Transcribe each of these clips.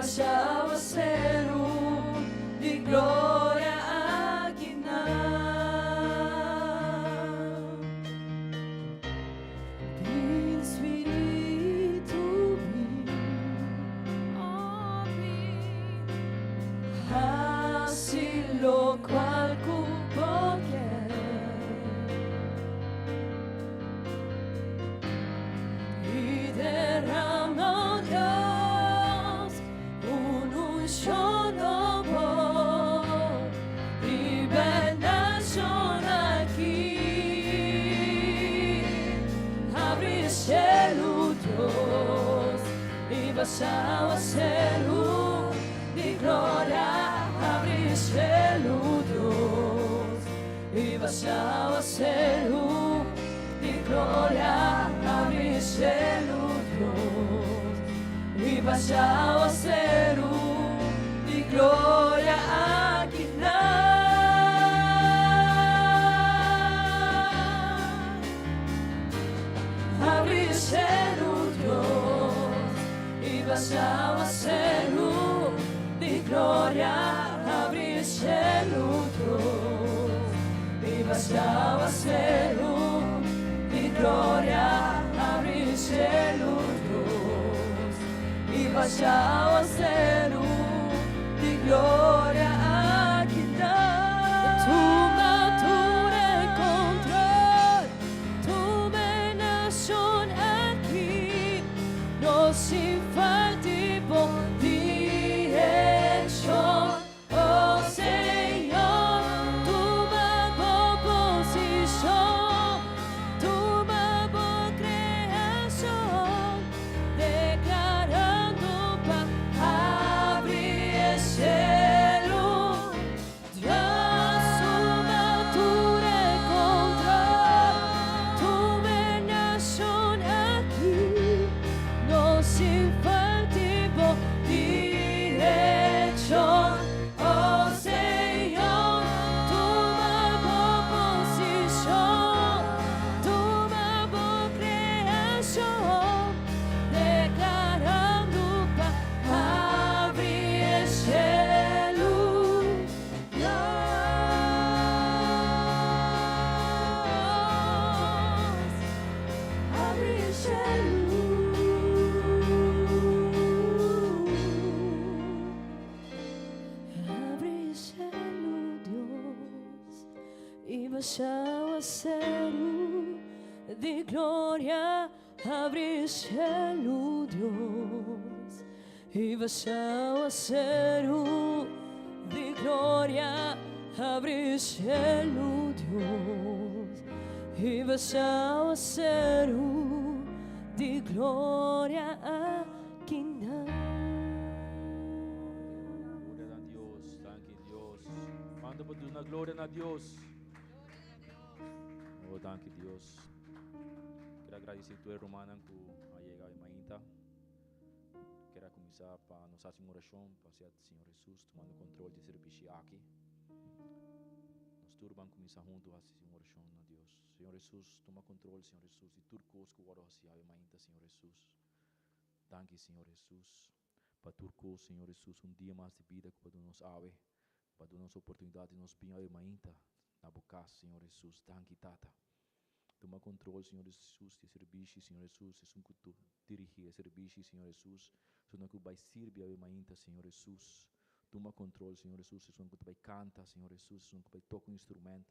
basha awaseru di gloria akinan. Bin Spiritu bin, oh bin, hasi lokual ku bo kier. I derama, oh Dios, un unshon nobo riba e nashon aki. Habri e shelu, Dios, i basha awaseru di gloria. Habri e shelu, Dios, i basha awaseru di gloria. Habri e shelu, Dios, i basha awaseru di gloria akinan. Habri e shelu, Dios, i basha awaseru di gloria. Habri e shelu, Dios, i basha awaseru di gloria. Habri e shelu, Dios, i basha awaseru di gloria akinan. Tuma tur e control, tuma e nashon aki, nos sin falta bo direkshon. Oh Señor, tuma bo posishon, tuma bo kreashon, deklarando pa habri e shelu. Dios, tuma tur e control, tuma e nashon aki, nos sin falta bo direkshon. Oh Señor, tuma bo posishon, tuma bo kreashon, deklarando pa habri e shelu. Dios, habri e shelu. Habri e shelu, Dios, i basha awaseru di gloria. Habri e shelu, Dios, i basha awaseru di gloria. Habri e shelu, Dios, i basha awaseru di gloria akinan. Gloria na Dios, danki Dios. Cuanto por duna gloria na Dios? Oh, danki Dios. Quiero agradecer tur rumannan cu a yega e mainta. Quiero cuminsa pa nos haci un oracion pa sea Señor Jesus tomando control di servicio aki. Nos tur ban cuminsa hunto haci un oracion na Dios. Señor Jesus, toma control, Señor Jesus, di tur cos cu worde haci awe mainta, Señor Jesus. Danki, Señor Jesus, pa tur cos, Señor Jesus, un dia mas di bida cu bo a duna nos awe, bo a duna nos oportunidad di nos bin awe mainta na bo cas, Señor Jesus. Danki, Tata. Tuma control, Señor Jesus, di e servishi, Señor Jesus, esun cu tu dirigi e servishi, Señor Jesus, esunnan cu bay sirbi awe mainta, Señor Jesus. Tuma control, Señor Jesus, esun cu ta bay canta, Señor Jesus, esun cu bay toca un instrument,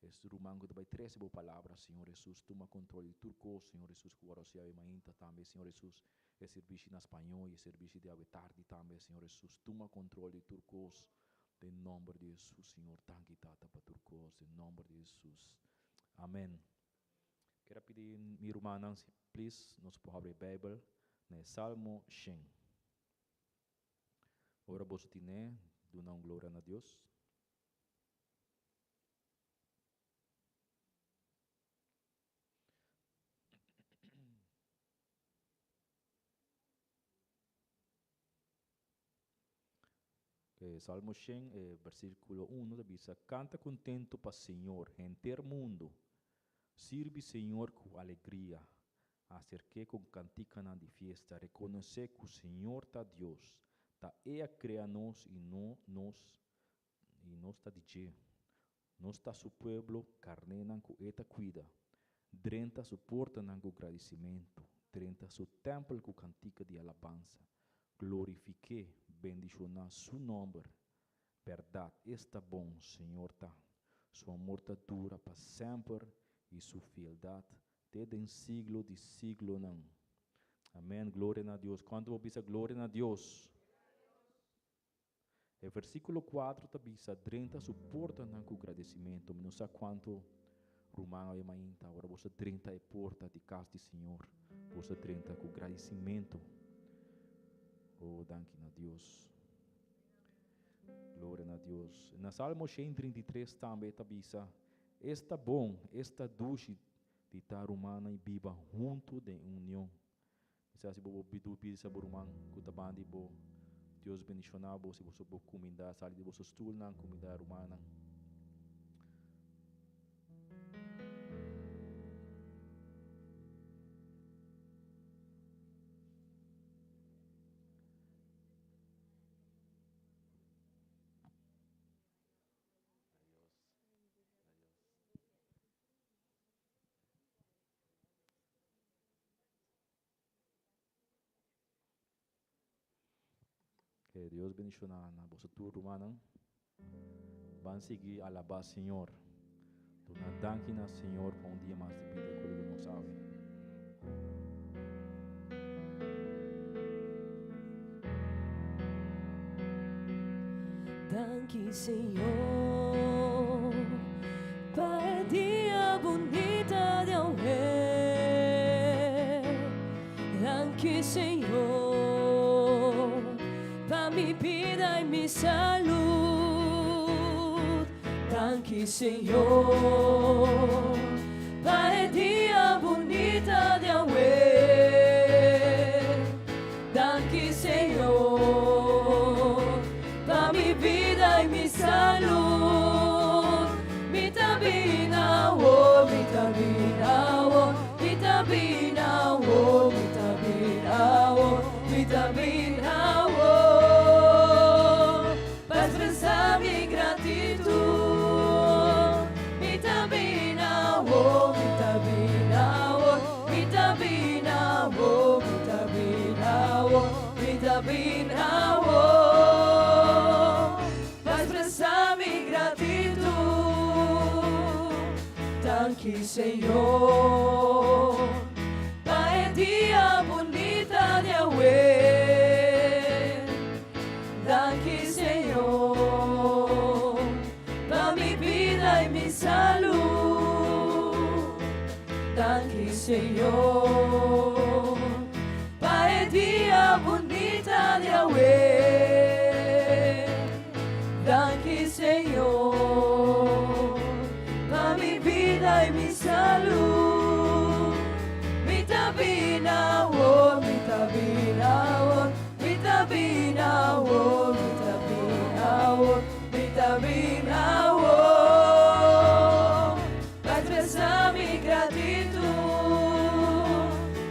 es ruman cu ta bay trece bo palabra, Señor Jesus. Tuma control di tur cos, Señor Jesus, cu worde haci awe mainta tambe, Señor Jesus, e servishi na spañó y e servishi di awe tardi tambe, Señor Jesus. Tuma control di tur cos, den nomber di Jesus, Señor. Danki, Tata, pa tur cos, den nomber di Jesus. Amen. Kier a pidi mi rumannan si please nos por habri e Bijbel na e Salmo shen. Ora boso tine, duna un gloria na Dios. E Salmo shen, e bersíkulo uno ta bisa, Kanta kontentu pa Señor, henter mundu. Sirbi Señor ku alegria. Aserk'é ku kantikanan di fiesta. Rekonosé ku Señor ta Dios. Ta E a krea nos i no nos, i nos ta di dje. Nos ta Su pueblo, karnénan ku E ta kuida. Drenta Su portanan ku gradisimentu, drenta Su tèmpel ku kantika di alabansa. Glorifik'é, bendishoná Su nòmber. Bèrdat, esta bon Señor ta! Su amor ta dura pa semper i Su fieldat te den siglo di siglonan. Amèn, gloria na Dios. Kuantu bo bisa gloria na Dios? E versíkulo kuatro ta bisa, Drenta su portanan ku gradesimentu. Mi no sa kuantu ruman awe mainta, ora boso drenta e porta di kas di Señor, boso drenta ku gradesimentu. Oh, danki na Dios. Gloria na Dios. Na Salmo 133 tambe ta bisa, Esta bon, esta dushi di ta rumannan i biba huntu den union. Mi sa si bo por bidu bisa bo ruman ku ta banda di bo. Dios bendishoná bo si boso por kumindá, sali di boso stulnan, kumindá rumannan. Ke Dios bendiciona na boso tur rumannan. Ban sigui alaba Señor. Duna danki na Señor pa un dia mas di bida ku lo nos awe. Danki Señor pa e dia bunita di awe. Danki Señor pa mi bida i mi salud. Danki Señor pa e dia bunita di awe. Danki Señor pa mi bida i mi salud. Mi ta bin awor, mi ta bin awor, mi ta bin awor, mi ta bin awor, mi ta bin awor pa expresa mi gratitud. Mi ta bin awor, mi ta bin awor, Mi ta bin awor, mi ta bin awor, mi ta bin awor pa expresa mi gratitud. Danki Señor pa e dia bunita di awe. Danki Señor pa mi bida i mi salud. Danki Señor pa e dia bunita di awe. Danki Señor pa mi bida i mi salud. Mi ta bin awor, mi ta bin awor, mi ta bin awor, mi ta bin awor, mi ta bin awor. Pa expresa mi gratitud,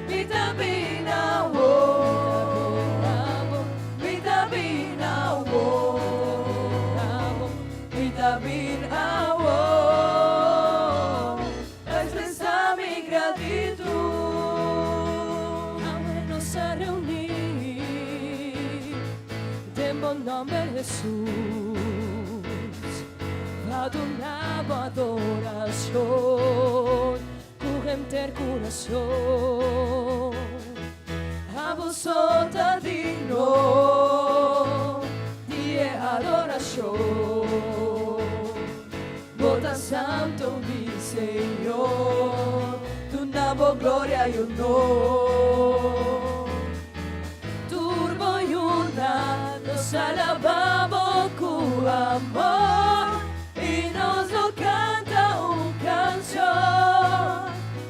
mi ta bin awor, mi ta bin awor, mi ta bin awor, pa expresa mi gratitud. Awe nos a reuní den bo nomber Jesús. Pa duna bo adoracion cu henter curason. Abo so ta digno di e adoracion. Bo ta santo mi Señor, duna bo gloria y honor. Tur bo yunan nos alabá bo ku amor i nos lo kanta un kanshon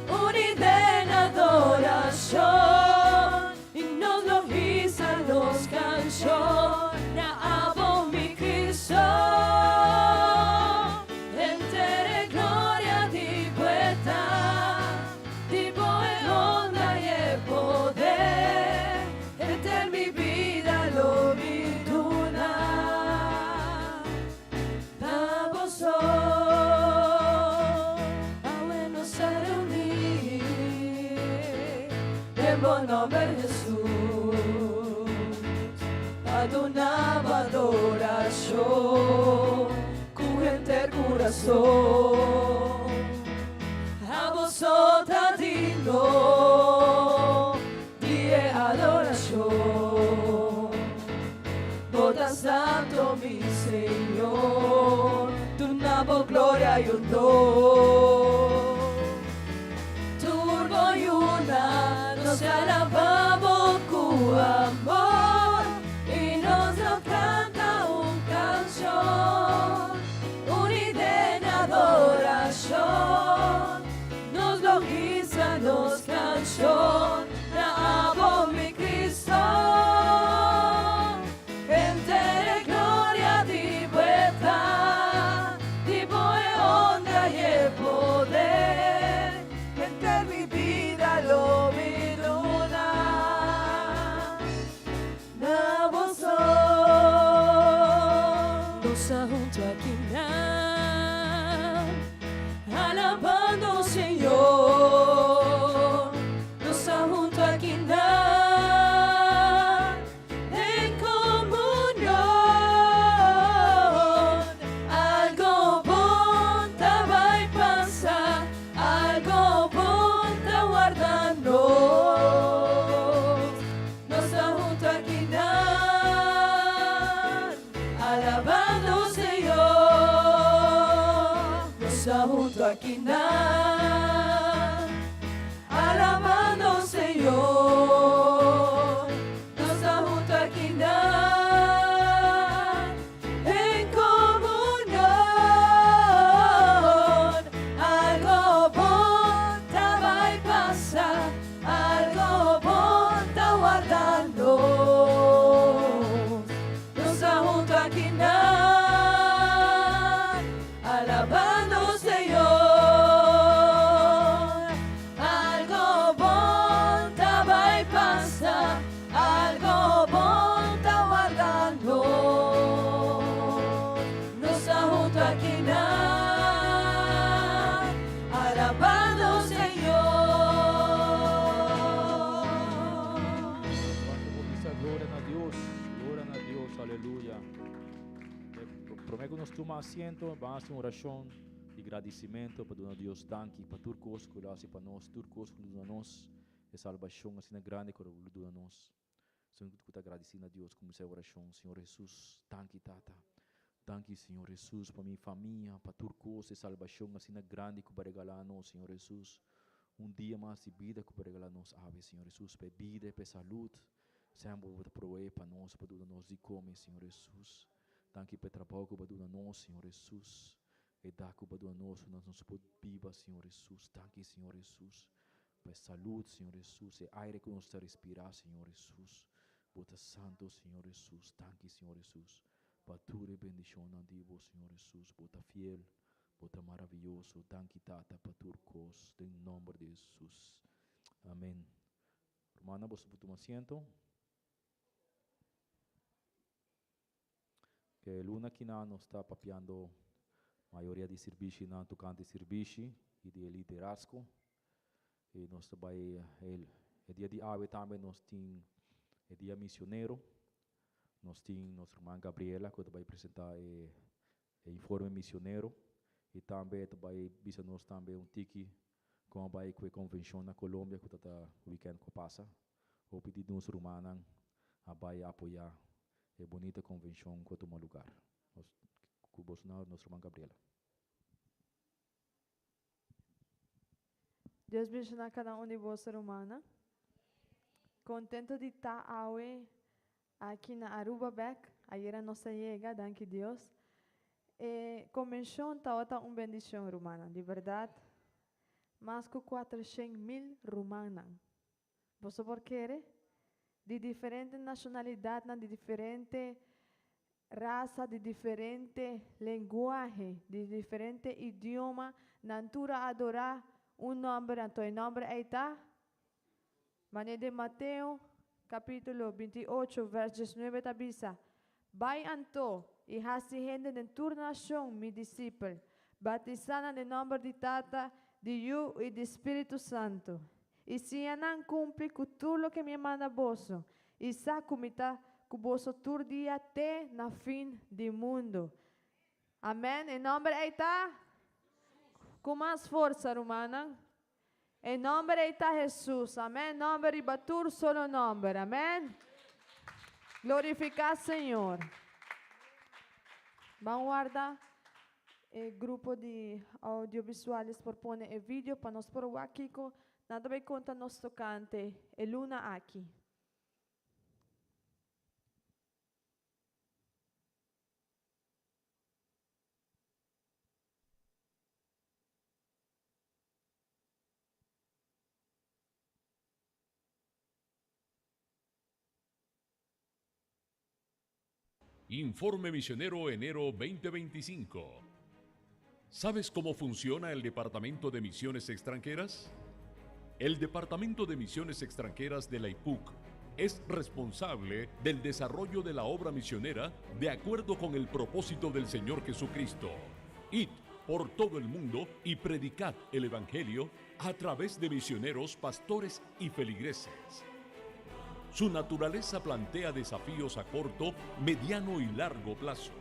uní den adorashon i nos lo hisa nos kanshon na abo mi Cristo Henter e gloria di bo e ta. Di bo e honra i e poder, henter mi bida lo mi. duna bo adorashon ku henter kurason. Abo so ta digno di e adorashon. Bo ta santo mi Señor, duna bo gloria i honor. Tur bo yunan nos ta alabá bo ku amor i nos lo kanta un kanshon uní den adorashon. Nos lo hisa nos kanshon na abo mi Cristo. Henter e gloria di bo e ta, di bo e honra i e poder. Henter mi bida lo mi duna na bo so. Nos ta huntu aki nan, alabando Señor. Nos ta huntu aki nan. Den komunion, algo bon ta bai pasa, algo bon ta warda nos. Nos ta huntu aki nan, alabando Señor. Nos ta huntu aki nan, alabando Señor. Nos ta huntu aki nan den komunion. Algo bon ta bai pasa, algo bon ta warda nos. Nos ta huntu aki nan, alabando Señor. Algo bon ta bai pasa, algo bon ta warda nos. Nos ta huntu aki nan, alabando Señor. Cuanto por bisa gloria na Dios, gloria na Dios, aleluya. Prome cu nos tuma asiento, ban haci un oracion di gradicimento pa duna Dios danki pa tur cos cu el a haci pa nos, tur cos cu el a duna nos, e salbacion asina grandi cu el a duna nos. Esun cu ta gradici na Dios cuminsa e oracion, Señor Jesus, danki Tata, danki Señor Jesus pa mi famia, pa tur cos, e salbacion asina grandi cu bo a regala nos, Señor Jesus, un dia mas di bida cu bo a regala nos awe, Señor Jesus, pa e bida y pa e salud, Semper bo ta proveé pa nos, bo duna nos di come, Señor Jesus. Danki pa e trabou ku bo a duna nos, Señor Jesus. E dak ku bo a duna nos, ku nos por biba, Señor Jesus. Danki, Señor Jesus, pa e salud, Señor Jesus, e aire ku nos ta respirá, Señor Jesus. Bo ta santo, Señor Jesus. Danki, Señor Jesus, pa tur e bendishonnan di bo, Señor Jesus. Bo ta fiel, bo ta maraviyoso. Danki, Tata, pa tur kos, den nomber di Jesus. Amen. Rumannan, boso por tuma asiento. Ke luna kinan nos ta papiando mayoria di sirbishinan tokante sirbishi i di e liderazgo. I nos ta bai e dia di awe tambe nos tin e dia misionero. Nos tin nos ruman Gabriela ku ta bai presenta e informe misionero i tambe e ta bai bisa nos tambe un tiki kon a bai ku e konvenshon na Colombia ku ta ta wikènt ku a pasa. Hopi di nos rumannan a bai apoyá e bunita konvenshon ku a tuma lugar. Nos ku boso na nos ruman Gabriela. Dios bendiciona cada un di boso rumannan. Contento di ta awe aki na Aruba bek. Ayera nos a yega, danki Dios. E convencion tawata un bendicion rumannan, di berdad. Mas cu 400,000 rumannan. Boso por kere? Di diferente nacionalidadnan, di diferente rasa, di diferente lenguahe, di diferente idioma, nan tur a adorá un nòmber, anto e nòmber ei ta? Manera den Mateo kapítulo 28 vèrs 19 ta bisa, Bai anto, i hasi hende den tur nashon mi disipel, batisá nan den nòmber di Tata, di Yu i di Spiritu Santu, i siña nan kumpli ku tur loke mi a manda boso, i sa ku mi ta. ku boso tur dia te na fin di mundu. Amèn. E nòmber ei ta ku mas forsa, rumannan. E nòmber ei ta Hesus. Amèn. Nòmber riba tur solo nòmber. Amèn. Glorifiká Señor. Ban warda e grupo di audiovisuales por pone e video pa nos por wak kiko nan ta bai konta nos tokante e luna aki. Informe Misionero enero 2025. ¿Sabes cómo funciona el Departamento de Misiones Extranjeras? El Departamento de Misiones Extranjeras de la IPUC es responsable del desarrollo de la obra misionera de acuerdo con el propósito del Señor Jesucristo. Id por todo el mundo y predicad el Evangelio a través de misioneros, pastores y feligreses. Su naturaleza plantea desafíos a corto, mediano y largo plazo,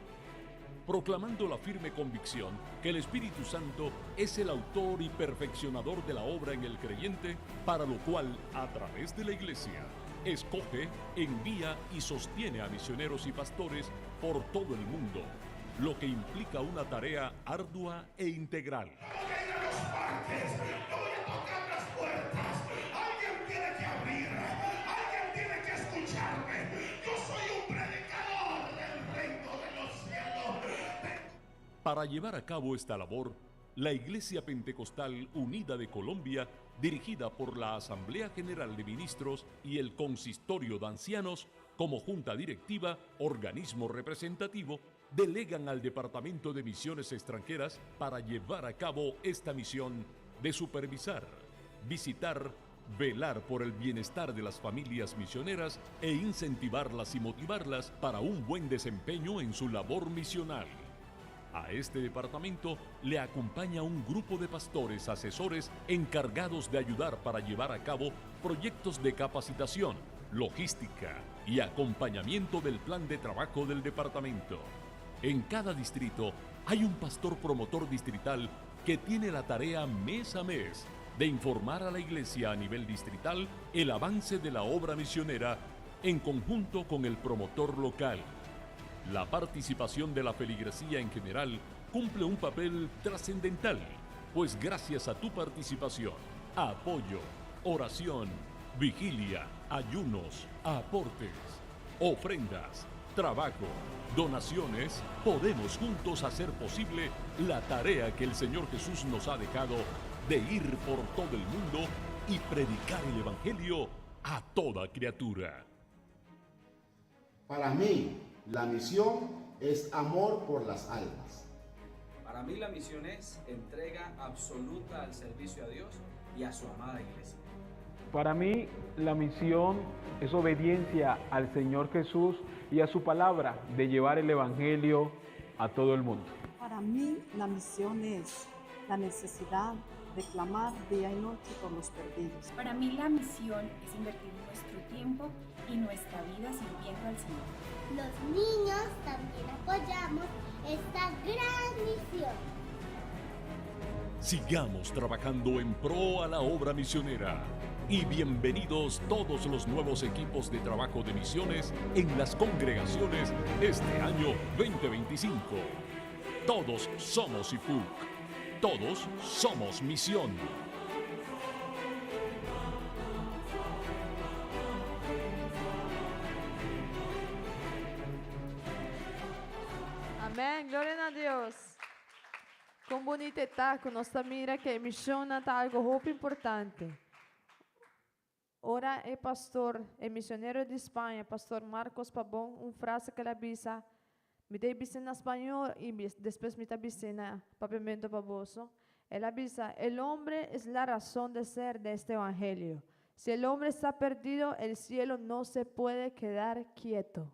proclamando la firme convicción que el Espíritu Santo es el autor y perfeccionador de la obra en el creyente, para lo cual, a través de la Iglesia, escoge, envía y sostiene a misioneros y pastores por todo el mundo, lo que implica una tarea ardua e integral. Voy a ir a los parques, voy a tocar las puertas. Alguien tiene que abrir, alguien tiene que escucharme. Yo soy un predicador del reino de los cielos. Para llevar a cabo esta labor, la Iglesia Pentecostal Unida de Colombia, dirigida por la Asamblea General de Ministros y el Consistorio de Ancianos, como junta directiva, organismo representativo, delegan al Departamento de Misiones Extranjeras para llevar a cabo esta misión de supervisar, visitar, velar por el bienestar de las familias misioneras e incentivarlas y motivarlas para un buen desempeño en su labor misional. A este departamento le acompaña un grupo de pastores asesores encargados de ayudar para llevar a cabo proyectos de capacitación, logística y acompañamiento del plan de trabajo del departamento. En cada distrito hay un pastor promotor distrital que tiene la tarea mes a mes de informar a la iglesia a nivel distrital el avance de la obra misionera en conjunto con el promotor local. La participación de la feligresía en general cumple un papel trascendental, pues gracias a tu participación, apoyo, oración, vigilia, ayunos, aportes, ofrendas, trabajo, donaciones, podemos juntos hacer posible la tarea que el Señor Jesús nos ha dejado de ir por todo el mundo y predicar el Evangelio a toda criatura. Para mí, la misión es amor por las almas. Para mí la misión es entrega absoluta al servicio a Dios y a su amada iglesia. Para mí la misión es obediencia al Señor Jesús y a su palabra de llevar el Evangelio a todo el mundo. Para mí la misión es la necesidad de clamar día y noche por los perdidos. Para mí la misión es invertir nuestro tiempo y nuestra vida sirviendo al Señor. Los niños también apoyamos esta gran misión. Sigamos trabajando en pro a la obra misionera. Y bienvenidos todos los nuevos equipos de trabajo de misiones en las congregaciones este año 2025. Todos somos IPUC. Todos somos misión. Amèn, gloria na Dios. Kon bunita e ta ku nos ta mira ku e mishonnan ta algu hopi importante. Ora e pastor, e misionero di Spaña, pastor Marcos Pabon, un frase ku el a bisa, mi ta e bis'é na spañol i despues mi ta bis'é na papiamentu pa boso. El a bisa, El hombre es la razón de ser de este evangelio. Si el hombre está perdido, el cielo no se puede quedar quieto.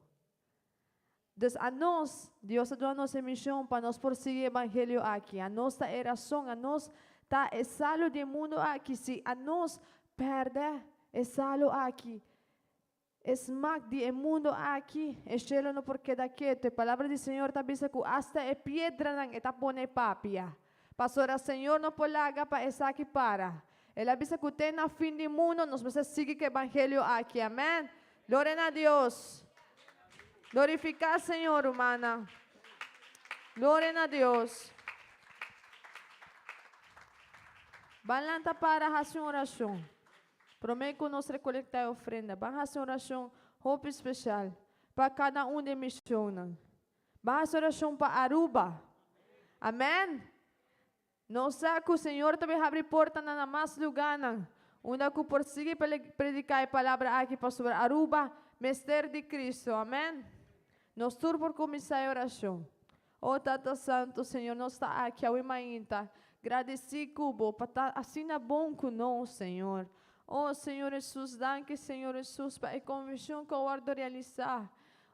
Dus anos, Dios a duna nos e mishon pa nos por sigui e evangelio aki. Anos ta e rason, anos ta e salu di e mundu aki. Si anos pèrdè e salu aki, E smak di e mundo aki, e shelu no por keda ketu. E palabra di Señor ta bisa ku asta e piedranan e ta pone papia. Pasobra Señor no por laga pa esaki para. El a bisa ku te na fin di mundo nos mester sigui ku e evangelio aki. Amen. Gloria na Dios. Glorifiká Señor, rumannan. Gloria na Dios. Ban lanta para hasi un orashon. Promé ku nos rekolektá e ofrenda, ban hasi un orashon hopi spesial pa kada un di e mishonnan. Ban hasi orashon pa Aruba. Amèn! Nos sa ku Señor ta bin habri portanan na mas lugánan unda ku por sigui prediká e palabra aki pasobra Aruba mester di Cristo. Amèn! Nos tur por kuminsá e orashon. O Tata Santu, Señor, nos ta aki awe mainta, gradesí ku Bo pa ta asina bon ku nos, Señor. O Señor Hesus, danki, Señor Hesus, pa e konvenshon ku a wòrdu realisá.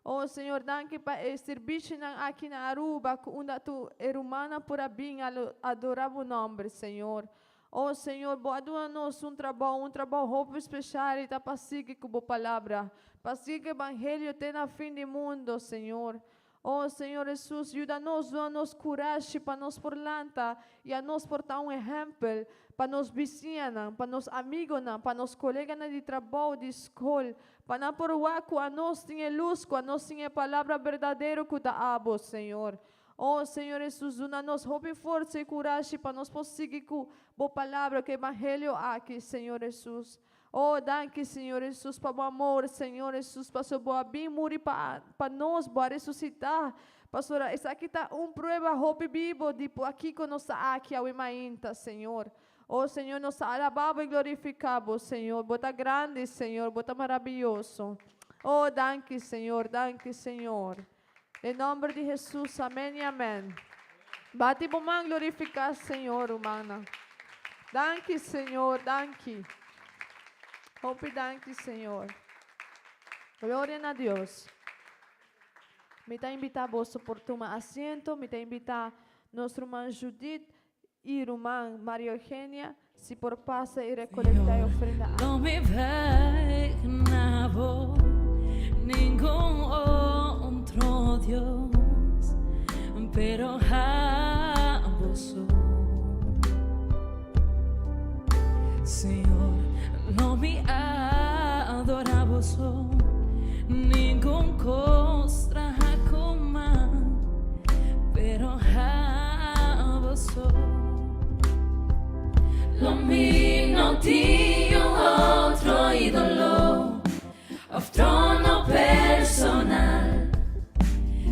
O Señor, danki pa e sirbishinan aki na Aruba ku unda tur e rumannan por a bin adorá Bo nòmber, Señor. O Señor, Bo a duna nos un trabou, un trabou hopi speshal i ta pa sigui ku Bo palabra, pa sigui ku evangelio te na fin di mundo, Señor. O Señor Hesus, yuda nos, duna nos kurashi pa nos por lanta i a nos por ta un ehèmpel pa nos bisiñanan, pa nos amigonan, pa nos koleganan di trabou, di skol, pa nan por wak ku anos tin e lus, ku anos tin e palabra berdadero ku ta abo, Señor. O Señor Hesus, duna nos hopi forsa i kurashi pa nos por sigui ku Bo palabra, ku e evangelio aki, Señor Hesus. Oh, danki, Señor Hesus, pa bo amor, Señor Hesus, pasobra bo a bin muri pa pa nos, bo a resusitá. Pasobra esaki ta un prueba hopi bibo di pakiko nos ta aki awe mainta, Señor. Oh, Señor, nos ta alabá bo i glorifiká bo, Señor. Bo ta grandi, Señor, bo ta marabiyoso. Oh, danki, Señor, danki, Señor. Den nomber di Hesus, amen i amen. Bati bo man glorifiká Señor, rumannan. Danki, Señor, danki. Hopi danki, Señor. Gloria na Dios. Mi ta invitá boso por tuma asiento. Mi ta invitá nos ruman Judith i ruman Maria Eugenia si por pasa i rekolektá e ofrenda aki. Lo mi bai na bo ningun otro Dios, pero abo so. Señor, lo mi adora bo so, ningun cos traha cu man, pero abo so. Lo mi no tin un otro idolo of trono personal.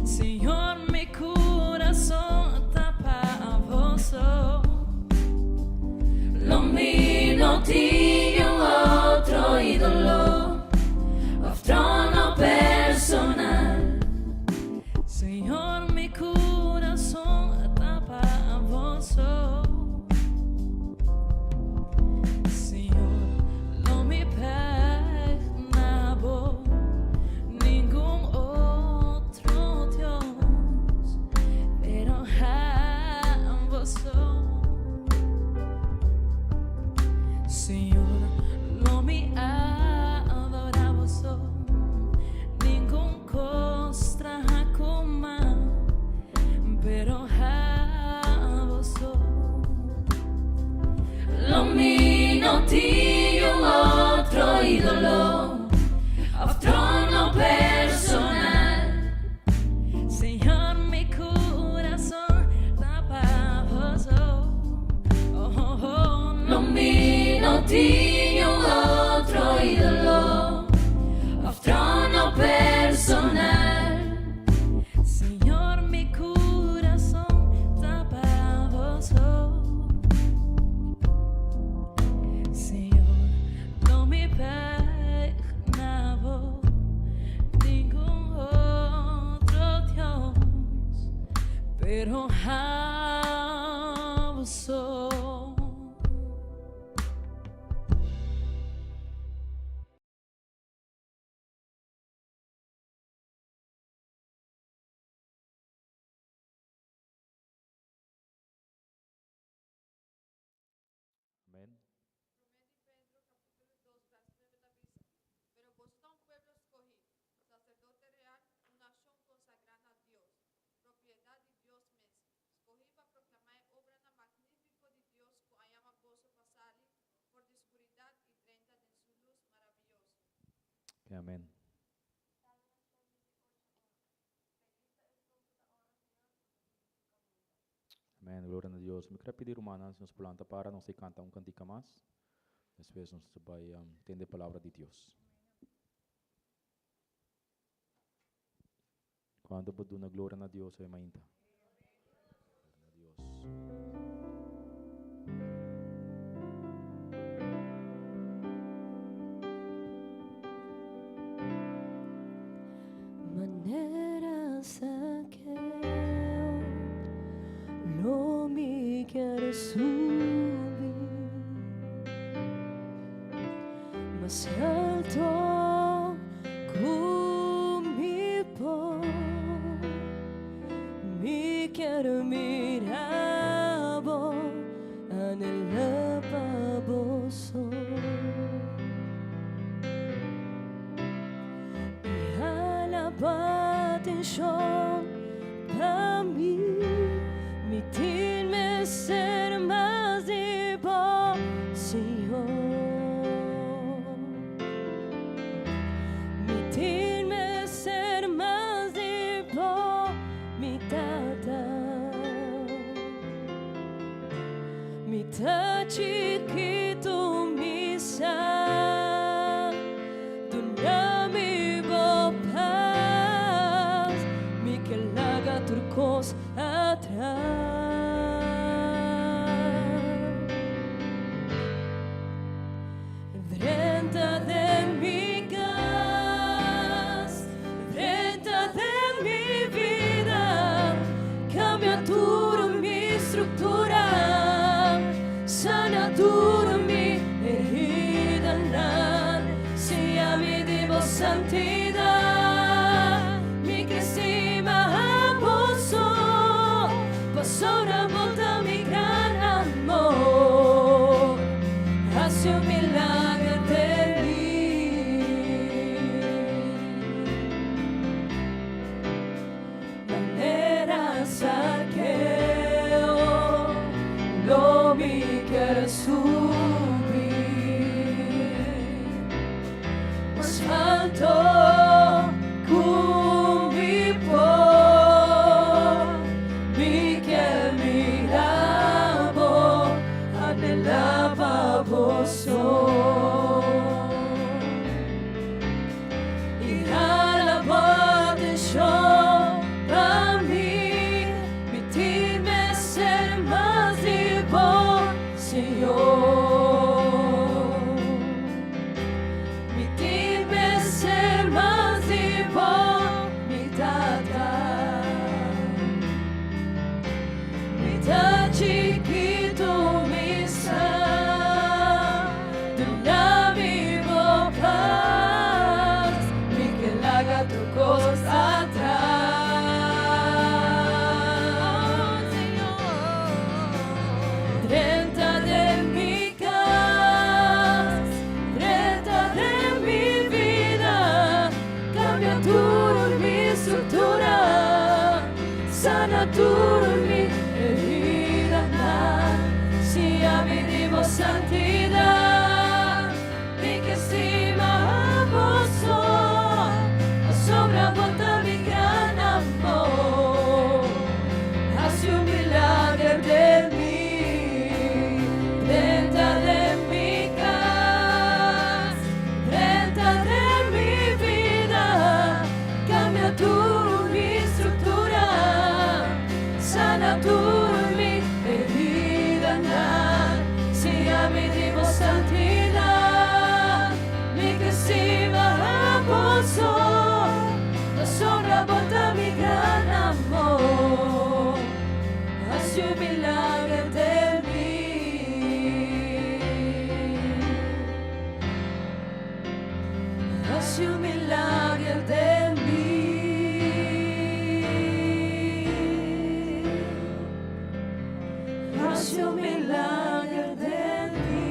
Señor, mi corazón ta pa bo so. Lo mi no tin un otro idolo of trono personal. Señor, mi corazón ta pa bo so. Señor, lo mi peg na bo ningun otro Dios, pero abo so. Señor, lo mi adora bo so, ningun cos traha cu man, pero abo so. Lo mi no tin un otro idolo of trono personal. Señor, mi corazón ta pa bo so. Oh, oh, oh. Lo mi no tin un otro idolo of trono personal. Señor, mi corazón ta pa bo so. Señor, lo mi peg na bo ningun otro Dios, pero abo so. Amen. Promé di Pedro capítulo 2 verso 9 ta bisa, Pero boso ta un pueblo scohí. Amen. Amen. Gloria na Dios. Mi kere pidi rumannan si nos por lanta para nos ta canta un cantica mas. Despues nos ta bai tende palabra di Dios. Cuanto por duna gloria na Dios hoy mainta? Gloria na Dios. Manera Zaqueo lo mi kier subi mas alto ku mi por. Mi kier mira bo, anhela pa bo so. I hala bo atenshon pa mi, mi tin mester mas di bo, Señor. Mi tin mester mas di bo, mi Tata. Mi ta chikitu, mi sa. Duna mi bo pas. Mi ke laga tur kos atras. Drenta den mi kas, drenta den mi bida, kambia tur mi struktura, sana tur mi heridanan, siña mi di bo santidat, mi ke stima abo so, pasobra bo ta mi gran amor. Hasi un milager den mi. Manera Zaqueo lo mi kier subi mas alto ku mi por. Mi kier mira bo, anhela pa bo so. I hala bo atenshon pa mi, mi tin mester mas di bo, Señor. Mi tin mester mas di bo, mi Tata. Mi ta chikitu, mi sa. Duna mi bo pas. Mi ke laga tur kos atras. Drenta den mi kas, drenta den mi bida, kambia tur mi struktura, sana tur mi heridanan, siña mi di bo santidat, mi ke stima abo so, pasobra bo ta mi gran amor. Hasi un milager den mi, drenta den mi kas, drenta den mi bida, kambia tur mi struktura, sana tur mi heridanan, siña mi di bo santidat, mi ke stima abo so, pasobra bo ta mi gran amor. Hasi un milager den mi. Hasi un milager den mi. Hasi un milager den mi.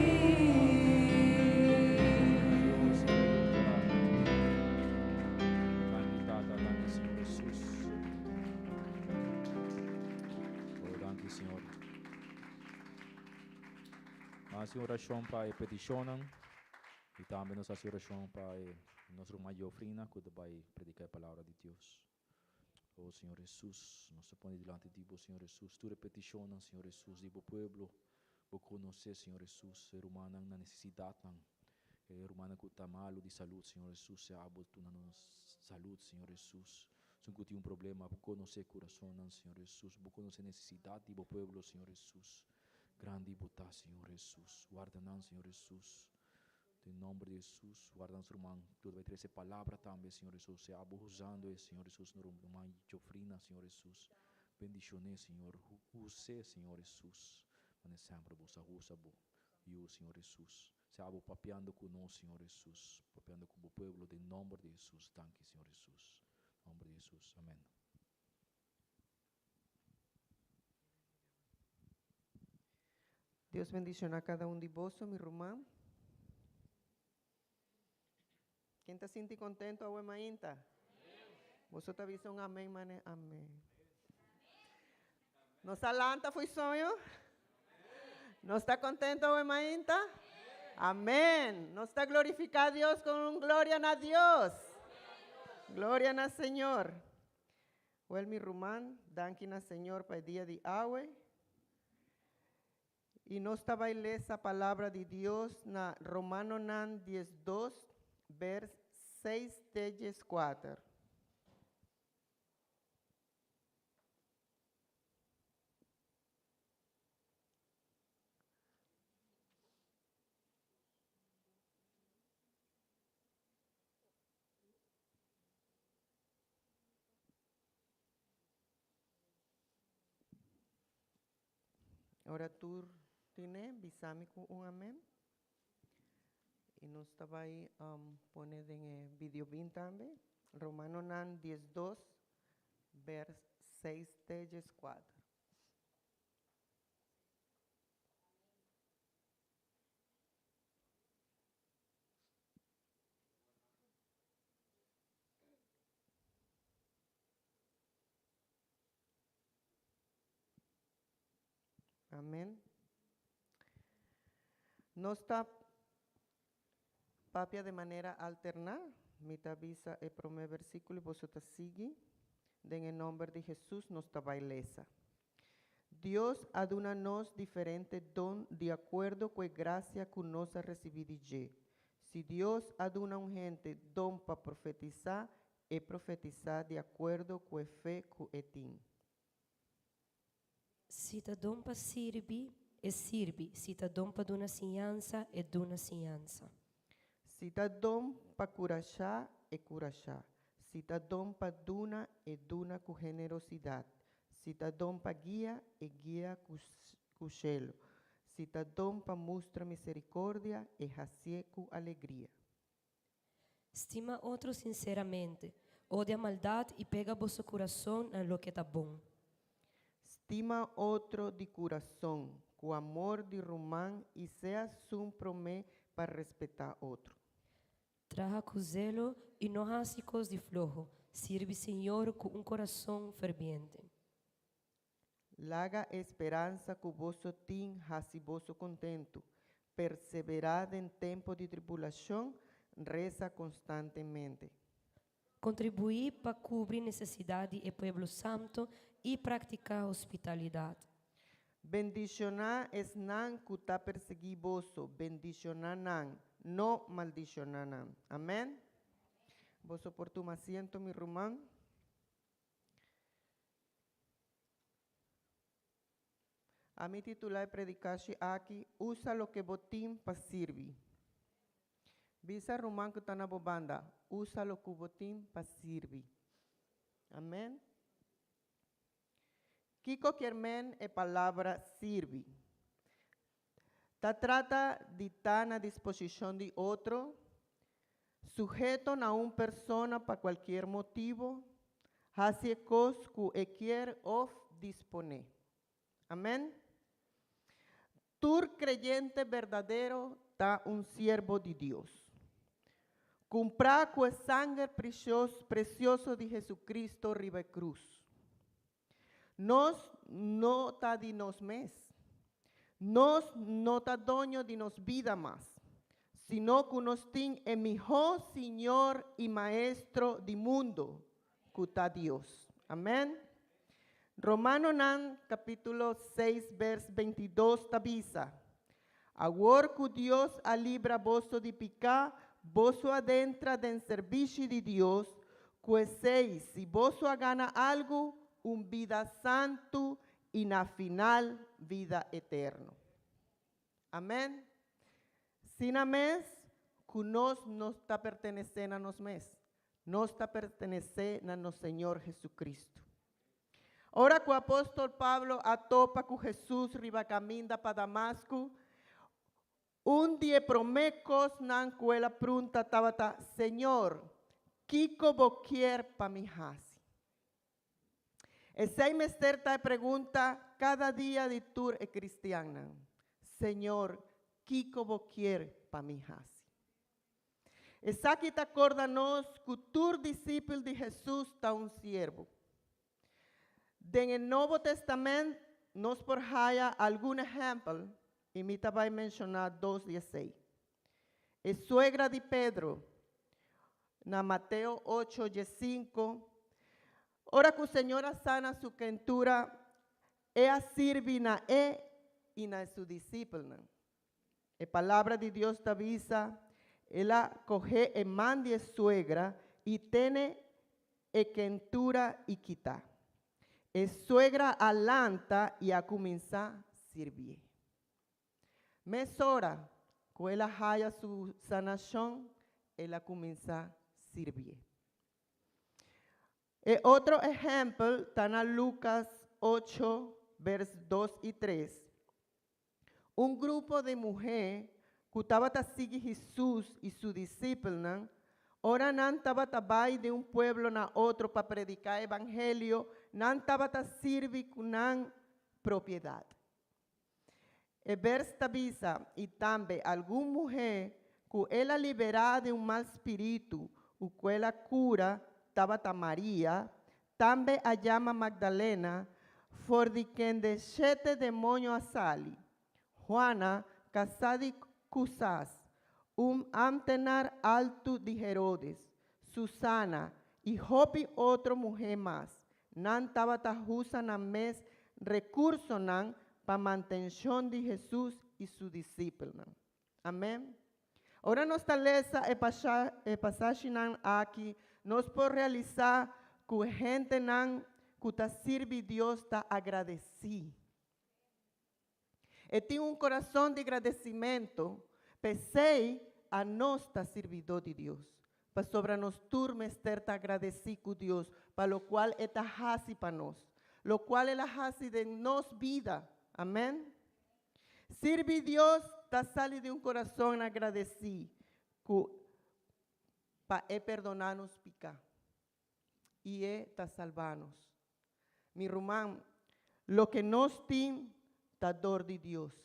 Danki Tata, danki Señor Jesus. Oh, danki Señor. Nos hasi orashon pa e petishonnan i tambe nos hasi orashon pa e. Nos ruman Jofrina ku ta bai prediká e palabra di Dios. O Señor Hesus, nos ta pone dilanti di Bo, Señor Hesus, tur e petishonnan, Señor Hesus, di Bo pueblo. Bo konosé, Señor Hesus, e rumannan na nesesidatnan, e rumannan ku ta malu di salud, Señor Hesus, sea Abo duna nos salud, Señor Hesus. Esun ku tin un problema, Bo konosé kurasonnan, Señor Hesus. Bo konosé nesesidat di Bo pueblo, Señor Hesus. Grandi Bo ta, Señor Hesus. Warda nan, Señor Hesus. Den nomber di Hesus, warda nos ruman. Tur ta bai trese palabra tambe, Señor Hesus. Sea Abo usando e, Señor Hesus, nos ruman Jofrina, Señor Hesus. Bendicion'é, Señor. Us'é, Señor Hesus. Mane semper Bo sa usa Bo Yu, Señor Hesus. Sea Abo papiando cu nos, Señor Hesus. Papiando cu Bo pueblo den nomber di Hesus. Danki, Señor Hesus. Nomber di Hesus. Amen. Dios bendiciona cada un di boso, mi ruman. Ken ta sinti contento awe mainta? Boso ta bisa un amen, mane amen. Nos a lanta fo'i soño? Nos ta contento awe mainta? Amen. Nos ta glorifica Dios con un gloria na Dios. Gloria na Señor. Wel mi ruman, danki na Señor pa e dia di awe. I nos ta bai lesa palabra di Dios na Romanonan 12, vers 6 te 14. Ora tur tine, bisa mi ku un amen. I nos ta bai um, pone den e video bin tambe. Romanonan 12, vers 6 te 14. Amen. Nos ta papia de manera alterná. Mi ta bisa e promé versíkulo i boso ta sigui. Den e nòmber di Hesus nos ta bai lesa. Dios a duna nos diferente don di akuerdo ku e grasia ku nos a risibí di dje. Si Dios a duna un hende don pa profetisá, e profetisá di akuerdo ku e fe ku e tin. Si ta don pa sirbi, e sirbi, si ta don pa duna siñansa, e duna siñansa. Si ta don pa kurashá, e kurashá, si ta don pa duna, e duna ku generosidat, si ta don pa guia, e guia ku shelu, si ta don pa mustra miserikordia, e hasié ku alegria. Stima otro sinseramente. Odia maldat i pega boso kurason na loke ta bon. Stima otro di kurason, ku amor di ruman i sea sun promé pa respetá otro. Traha ku zelo i no hasi kos di floho, sirbi Señor ku un kurason ferbiente. Laga e speransa ku boso tin hasi boso kontentu. Perseverá den tempu di tribulashon, resa konstantemente. Kontribuí pa kubri nesesidat di e pueblo santu i praktiká hospitalidat. Bendishoná esnan ku ta persiguí boso, bendishoná nan, no maldishoná nan. Amèn. Boso por tuma asiento, mi ruman. Ami titulá e predikashi aki, Usa loke bo tin pa sirbi. Bisa ruman ku ta na bo banda, Usa loku bo tin pa sirbi. Amèn. Kiko kier men e palabra sirbi? Ta trata di ta na disposishon di otro, suheto na un persona pa kualkier motibu, hasi e kos ku e kier òf disponé. Amèn. Tur kreyente berdadero ta un siervo di Dios. Kumprá ku e sanger presioso di Jesucristo riba e krus. Nos no ta di nos mes. Nos no ta doño di nos bida mas. sino ku nos tin e mihó Señor i Maestro di mundu, ku ta Dios. Amèn. Romanonan kapítulo 6 bèrs 22 ta bisa, Awor ku Dios a libra boso di piká, boso a dentra den serbishi di Dios, ku esei, si boso a gana algu, un bida santu i na final bida eterno. Amèn. Sina mes ku nos no ta pertenesé na nos mes, nos ta pertenesé na nos Señor Jesucristo. Ora ku apòstel Pablo a topa ku Hesus riba kaminda pa Damasku, un di e promé kosnan ku el a prunta tabata, Señor, kiko bo kier pa mi hasi? Esei mester ta e pregunta kada dia di tur e kristiannan, Señor, kiko bo kier pa mi hasi? Esaki ta korda nos ku tur disipel di Hesus ta un siervo. Den e Nobo Testament nos por haya algun ehèmpel i mi ta bai menshoná dos di esei. E suegra di Pedro, na Mateo 8 15, ora ku Señor a sana su kentura, e a sirbi na e i na su disipelnan. E palabra di Dios ta bisa, El a kohe e man di e suegra i tene e kentura i kita. E suegra a lanta i a kuminsá sirbié. Mesora ku el a haya su sanashon, el a kuminsá sirbié. E otro ehèmpel ta na Lukas 8, bèrs 2 i 3. Un grupo di muhé ku tabata sigui Hesus i su disipelnan, ora nan tabata bai di un pueblo na otro pa prediká evangelio, nan tabata sirbi ku nan propiedat. E bèrs ta bisa, I tambe algun muhé ku el a liberá di un mal spiritu u ku el a kura tabata Maria, Tambe a yama Magdalena, for di kende shete demoño a sali, Juana, kasá di Cusas, un ámtenar altu di Herodes, Susana, i hopi otro muhé mas. Nan tabata husa nan mes rekursonan pa mantenshon di Hesus i su disipelnan. Amèn. Ora nos ta lesa e e pasashinan aki, nos por realisá ku e hendenan ku ta sirbi Dios ta agradesí. E tin un kurason di gradesimentu, p'esei anos ta sirbidó di Dios, pasobra nos tur mester ta agradesí ku Dios pa lokual e ta hasi pa nos, lokual el a hasi den nos bida. Amèn. Sirbi Dios ta sali di un kurason agradesí ku pa e perdoná nos piká i e ta salbá nos. Mi ruman, loke nos tin ta dor di Dios.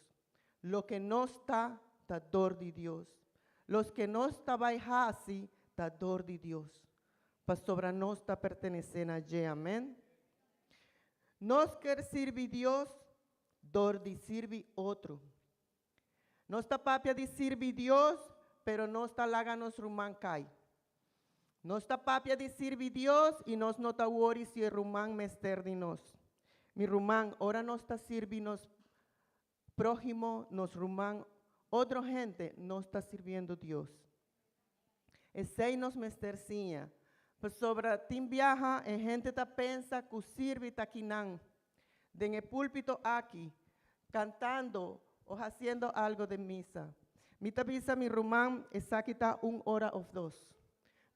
Loke nos ta, ta dor di Dios. Loske nos ta bai hasi ta dor di Dios, pasobra nos ta pertenesé na dje. Amèn. Nos ker sirbi Dios dor di sirbi otro. Nos ta papia di sirbi Dios, pero nos ta laga nos ruman kai. Nos ta papia di sirbi Dios i nos no ta wori si e ruman mester di nos. Mi ruman, ora nos ta sirbi nos próhimo, nos ruman, otro hende, nos ta sirbiendo Dios. Esei nos mester siña, pasobra tin biaha e hende ta pensa ku sirbi ta kinan den e púlpito aki, kantando o hasiendo algo den misa. Mi ta bisa mi ruman esaki ta un ora òf dos,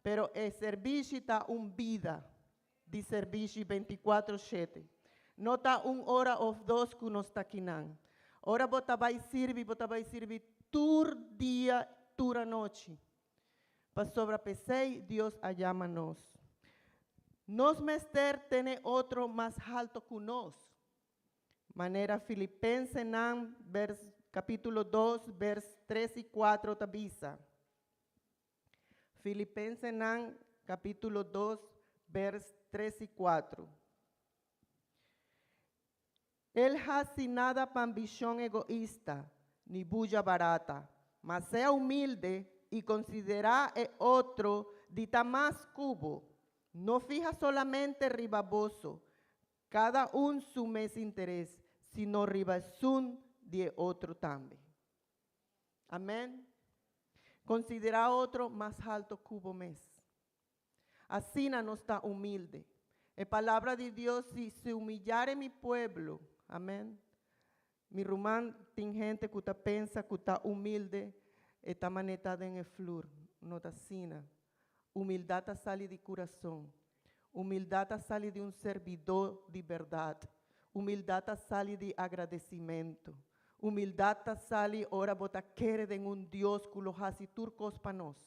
pero e serbishi ta un bida di serbishi 24 shete. No ta un ora òf dos ku nos ta kinan. Ora bo ta bai sirbi, bo ta bai sirbi tur dia, tur anochi. Pasobra p'esei Dios a yama nos. Nos mester tene otro mas halto ku nos. Manera Filipensenan bers kapítulo 2 bers 3 i 4 ta bisa. Filipensenan kapítulo 2 bers 3 i 4. El hasi nada pa ambishon egoista, ni buya barata. Ma sea humilde i konsiderá e otro di ta mas ku bo. No fiha solamente riba boso, kada un su mes interes, sino riba esun di e otro tambe. Amèn. Konsiderá otro mas halto ku bo mes. Asina nos ta humilde. E palabra di Dios si se humillare mi pueblo, amèn. Mi ruman tin hende ku ta pensa ku ta humilde e ta maneta den e flur, no ta asina. Humildat ta sali di kurason. Humildat ta sali di un serbidó di bèrdat. Humildat ta sali di agradesimentu. Humildat ta sali ora bo ta kere den un Dios ku lo hasi tur kos pa nos.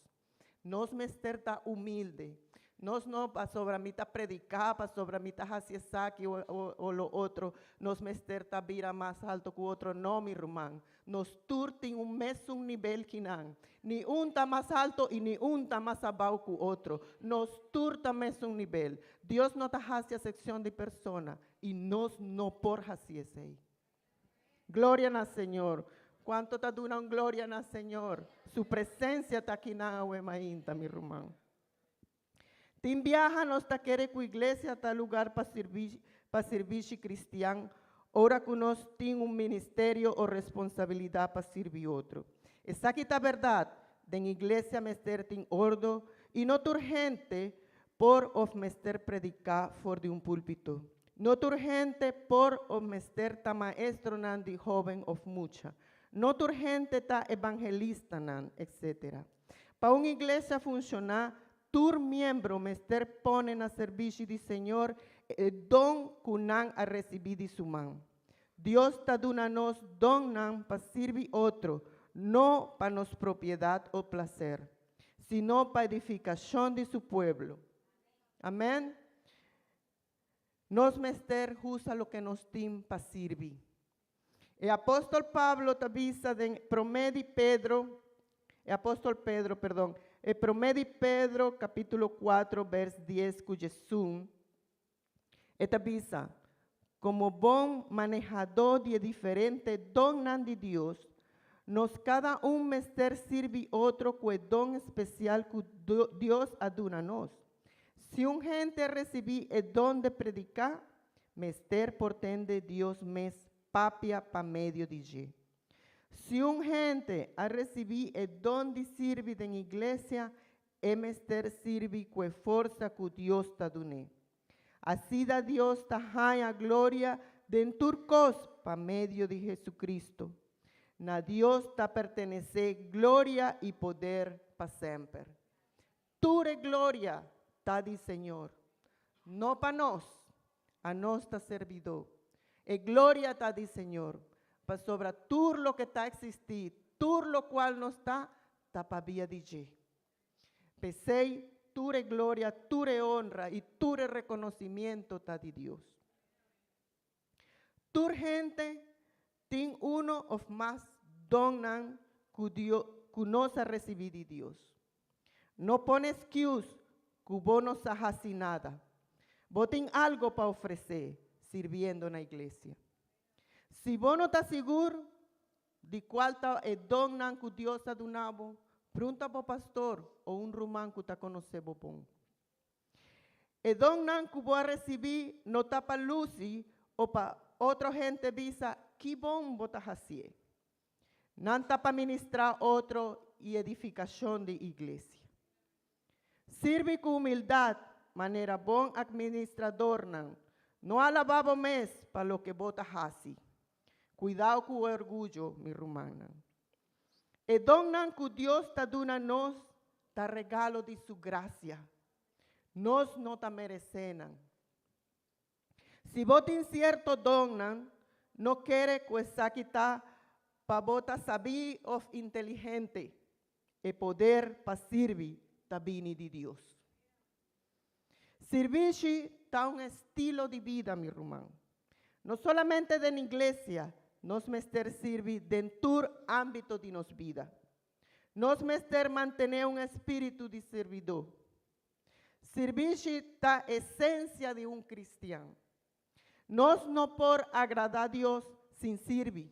Nos mester ta humilde. Nos no pasobra mi ta prediká, pasobra mi ta hasi esaki o, o, o lo otro, nos mester ta bira mas alto ku otro. No, mi ruman. Nos tur tin un mesun nivel kinan. Ni un ta mas alto i ni un ta mas abou ku otro. Nos tur ta mesun nivel. Dios no ta hasi acepcion di persona i nos no por hasi esei. Gloria na Señor. Kuantu ta duna un gloria na Señor? Su presensia ta akinan awe mainta, mi ruman. Tin biaha nos ta kere ku iglesia ta lugar pa sirbi pa sirbishi kristian ora ku nos tin un ministerio o responsabilidat pa sirbi otro. Esaki ta bèrdat, den iglesia mester tin ordo i no tur hende por òf mester prediká for di un púlpito. No tur hende por òf mester ta maestronan di hóben òf mucha. No tur hende ta ebangelistanan, etcétera. Pa un iglesia funshoná, tur miembro mester pone na serbishi di Señor e don ku nan a risibí di su man. Dios ta duna nos donnan pa sirbi otro, no pa nos propiedat o plaser, sino pa edifikashon di su pueblo. Amèn. Nos mester usa loke nos tin pa sirbi. E apòstel Pablo ta bisa den Promé di Pedro, e apòstel Pedro, perdon, e Promé di Pedro kapítulo 4 bèrs 10 ku 11, e ta bisa, Komo bon manehadó di e diferente donnan di Dios, nos kada un mester sirbi otro ku e don spesial ku Dios a duna nos. Si un hende risibí e don di prediká, mester por tende Dios mes papia pa medio di dje. Si un hende a risibí e don di sirbi den iglesia, e mester sirbi ku e forsa ku Dios ta dun'é. Asina Dios ta haña gloria den tur kos pa medio di Jesucristo. Na Dios ta pertenesé gloria i poder pa semper. Tur e gloria ta di Señor, no pa nos, anos ta serbidó. E gloria ta di Señor, pasobra tur loke ta eksistí, tur lokual nos ta, ta pabia di dje. P'esei, tur e gloria, tur e honra i tur e rekonosimiento ta di Dios. Tur hende tin uno òf mas donnan ku Dio ku nos a risibí di Dios. No pone excuse ku bo no sa hasi nada. Bo tin algu pa ofresé sirbiendo na iglesia. Si bo no ta sigur di kual ta e donnan ku Dios a duna bo, pregunta bo pastor o un ruman ku ta konosé bo bon. E donnan ku bo a risibí no ta pa lusi o pa otro hende bisa ki bon bo ta hasié. Nan ta pa ministrá otro i edifikashon di iglesia. Sirbi ku humildat, manera bon atministradornan. No alabá bo mes pa loke bo ta hasi. Kuidou ku orguyo, mi rumannan. E donnan ku Dios ta duna nos ta regalo di su grasia. Nos no ta meresé nan. Si bo tin sierto donnan, no kere ku esaki ta pa bo ta sabí òf inteligente. E poder pa sirbi ta bini di Dios. Sirbishi ta un estilo di bida, mi ruman. No solamente den iglesia, nos mester sirbi den tur ámbito di nos bida. Nos mester mantené un espíritu di sirbidó. Sirbishi ta esensia di un kristian. Nos no por agradá Dios sin sirbi,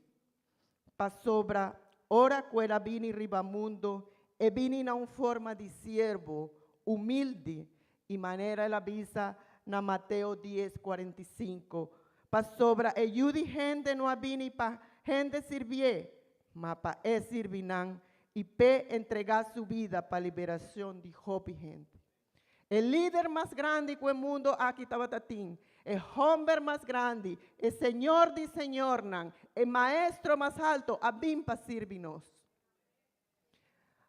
pasobra. ora ku el a bini riba mundo, e bini na un forma di siervo, humilde, i manera el a bisa na Mateo 10, 45, pasobra e Yu di hende no a bini pa hende sirbié, ma pa e sirbi nan i p'e entregá su bida pa liberashon di hopi hende. E lider mas grandi ku e mundo aki tabata tin, e hòmber mas grandi, e Señor di señornan, e Maestro mas halto a bin pa sirbi nos.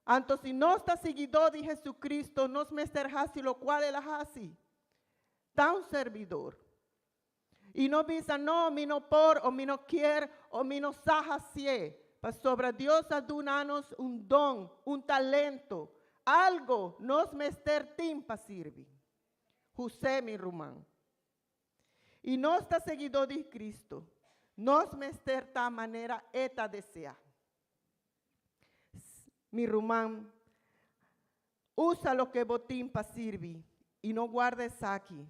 Anto si nos ta siguidó di Jesucristo, nos mester hasi lokual el a hasi, ta un serbidor. I no bisa, No, mi no por, o mi no kier, o mi no sa hasié. Pasobra Dios a duna nos un don, un talento, algo nos mester tin pa sirbi. Husé, mi ruman. I nos ta seguidó di Cristo, nos mester ta manera E ta deseá. Mi ruman, usa loke bo tin pa sirbi i no guarda esaki.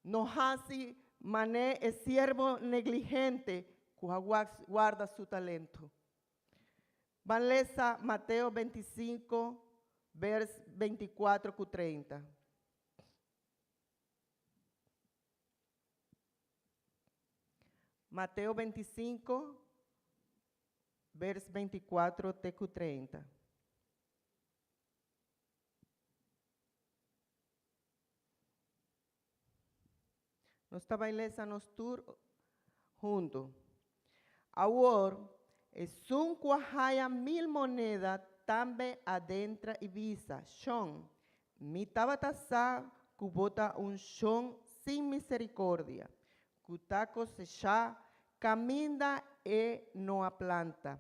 No hasi man'é e siervo negligente ku a guarda su talento. Ban lesa Mateo 25, bers 24 ku 30. Mateo 25, vers 24 te ku 30. Nos ta bai lesa nos tur huntu. Awor, esun ku a haya mil moneda tambe a dentra i bisa, Shon, mi tabata sa ku bo ta un shon sin miserikordia, ku ta kosechá kaminda e no a planta,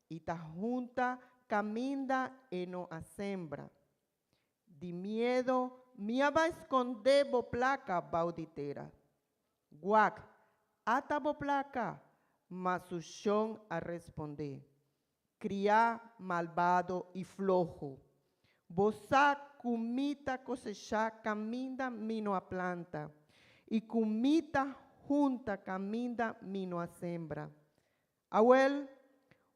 i ta hunta kaminda e no a sembra. Di miedo mi a bai skondé bo plaka bou di tera. Wak, ata bo plaka! Ma su shon a respondé, Kriá malbado i floho! Bo sa ku mi ta kosechá kaminda mi no a planta, i ku mi ta hunta kaminda mi no a sembra. Awel,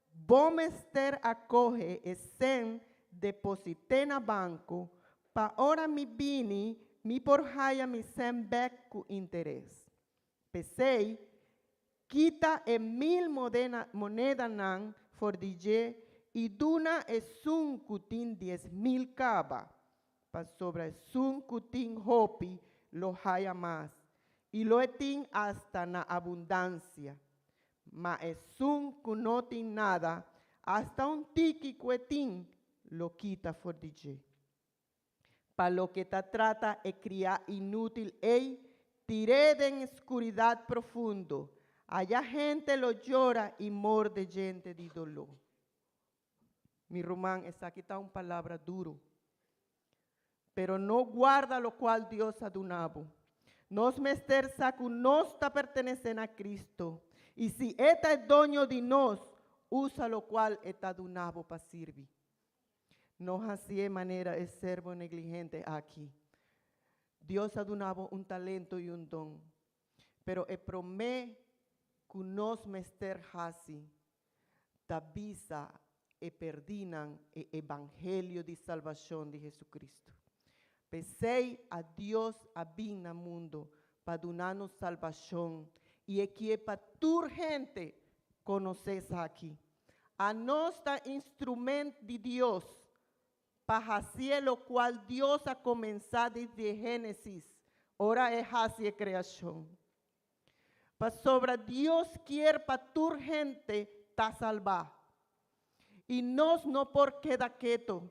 bo mester a kohe e sèn deposit'é na banko pa ora mi bini mi por haya mi sèn bèk ku interes. P'esei, kita e mil monedanan for di dje i duna esun ku tin 10,000 kaba, pasobra esun ku tin hopi lo haya mas, i lo e tin asta na abundansia. Ma esun ku no tin nada, asta un tiki ku e tin, lo kita for di dje. Pa loke ta trata e kriá inútil ei, tir'é den skuridat profundo, aya hende lo yora i morde djente di doló. Mi ruman, esaki ta un palabra duru. Pero no guarda lokual Dios a duna bo. Nos mester sa ku nos ta pertenesé na Cristo, i si E ta e doño di nos, usa lokual E ta duna bo pa sirbi. No hasié manera e servo negligente aki. Dios a duna bo un talento i un don, pero e promé ku nos mester hasi ta bisa e perdínan e evangelio di salbashon di Jesucristo. P'esei a Dios a bin na mundo pa duna nos salbashon i e kie pa tur hende konosé esaki. Anos ta instrument di Dios pa hasié lokual Dios a komensá desde Génesis, ora e hasi e kreashon. Pasobra Dios kier pa tur hende ta salbá. I nos no por keda keto.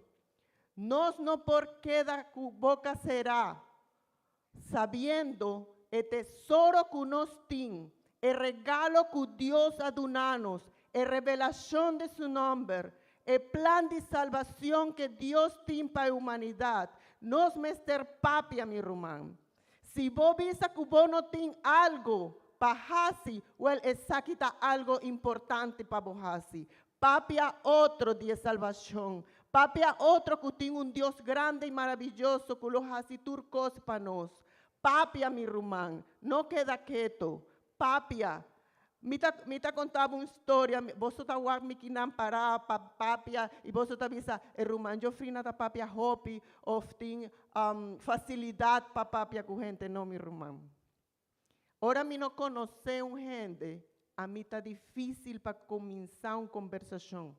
Nos no por keda ku boka será, sabiendo e tesoro ku nos tin, e regalo ku Dios a duna nos, e revelashon di su nòmber, e plan di salbashon ke Dios tin pa e humanidat. Nos mester papia, mi ruman. Si bo bisa ku bo no tin algu pa hasi, wèl esaki ta algu importante pa bo hasi. Papia otro di e salbashon. Papia otro ku tin un Dios grandi i maravioso ku lo hasi tur kos pa nos. Papia, mi ruman, no keda ketu. Papia. Mi ta, mi ta konta bo un storia, boso ta wak mi kinan pará pa papia i boso ta bisa e ruman Jofrina ta papia hopi òf tin fasilidat pa papia ku hende. No, mi ruman. Ora mi no konosé un hende, ami ta difísil pa kuminsá un kombersashon.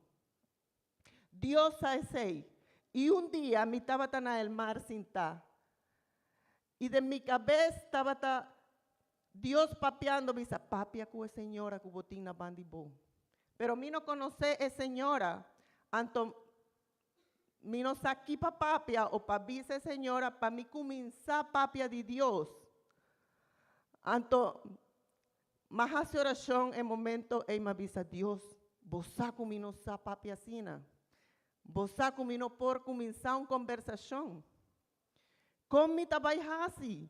Dios sa esei. I un dia mi tabata na el mar sintá. I den mi kabes tabata Dios papiando bisa, Papia ku e señora ku bo tin na ban di bo. Pero mi no konosé e señora, anto mi no sa ki pa papia o pa bisa e señora pa mi kuminsá papia di Dios. Anto m'a hasi orashon e momento ei m'a bisa, Dios, bo sa ku mi no sa papia asina. Bo sa ku mi no por kuminsá un kombersashon. Kon mi ta bai hasi?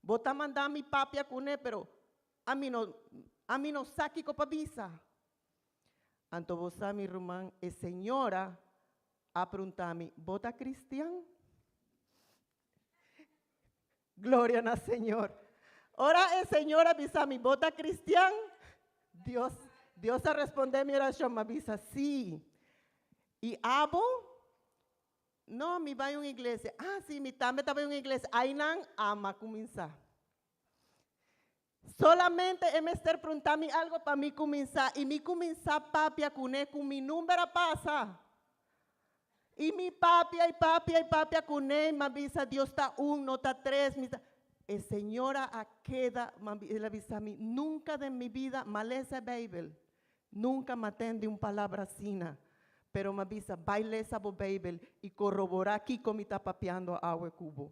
Bo ta manda mi papia kuné, pero ami no, ami no sa kiko pa bisa. Anto bo sa, mi ruman, e señora a prunta mi, Bo ta kristian? Gloria na Señor. Ora e señora bisa mi, Bo ta kristian? Dios, Dios a respondé mi orashon, m'a bisa, Sí. I abo? No, mi bai un iglesia. Ah, sí, mi tambe ta bai un iglesia. Ainan ama kuminsá. Solamente e mester prunta mi algo pa mi kuminsá i mi kuminsá papia kuné ku mi number a pasa. I mi papia i papia i papia kuné i m'a bisa Dios ta un, no ta tres. Mi ta, e señora a keda, el a bisa mi, nunka den mi vida m'a lesa e Beibel. Nunka m'a tende un palabra asina, pero m'a bisa, Bai lesa bo Beibel i koroborá kiko mi ta papiando awe ku bo.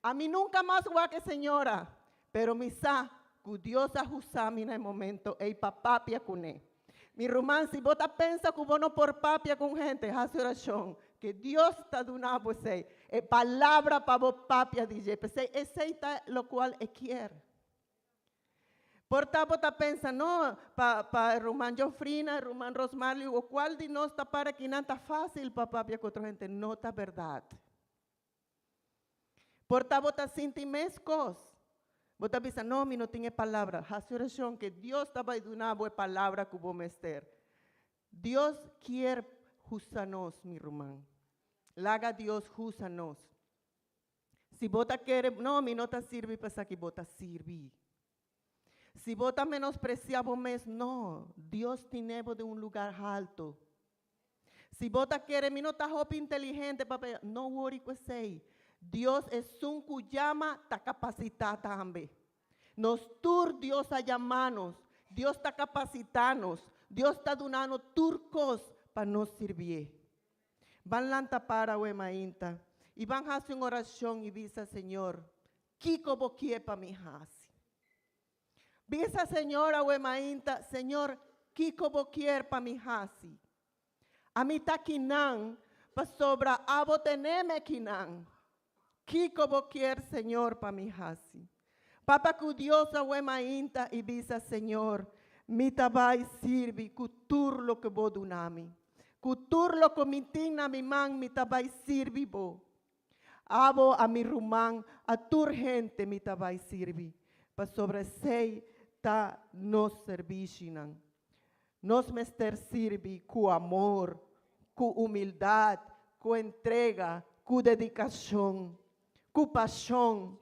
Ami nunka mas wak e señora, pero mi sa ku Dios a husa mi na e momento ei pa papia kuné. Mi ruman, si bo ta pensa ku bo no por papia ku un hende, hasi orashon ke Dios ta duna bo esei, e palabra pa bo papia di dje. P'esei esei ta lokual e kier. Por ta bo ta pensa, no, pa pa ruman Jofrina, ruman Rosmarly o cual di nos ta para kinan ta fácil pa papia cu otro hende. No ta berdad. Por ta bo ta sinti mescos. Bo ta bisa, no, mi no tin e palabra. Haci oracion ke Dios ta bay duna bo e palabra cu bo mester. Dios kier husa nos, mi ruman. Laga Dios husa nos. Si bo ta kere, no, mi no ta sirbi pa esaki, bo ta sirbi. Si bo ta menosprecia bo mes, no, Dios tine bo den un lugar halto. Si bo ta kere, mi no ta hopi inteligente pa pa, no wori ku esei. Dios esun ku yama ta kapasitá tambe. Nos tur Dios a yama nos, Dios ta kapasitá nos, Dios ta duna nos tur kos pa nos sirbié. Ban lanta para awe mainta i ban hasi un orashon i bisa, Señor, kiko bo kie pa mi hasi? Bisa Señor awe mainta, Señor, kiko bo kier pa mi hasi? Ami ta kinan pasobra abo teneme kinan. Kiko bo kier, Señor, pa mi hasi? Papa ku Dios awe mainta i bisa, Señor, mi ta bai sirbi ku tur loke bo duna mi. Ku tur loke mi tin na mi man mi ta bai sirbi bo. Abo, a mi ruman, a tur hende mi ta bai sirbi, pasobra esei ta nos serbishinan. Nos mester sirbi ku amor, ku humildat, ku entrega, ku dedikashon, ku pashon,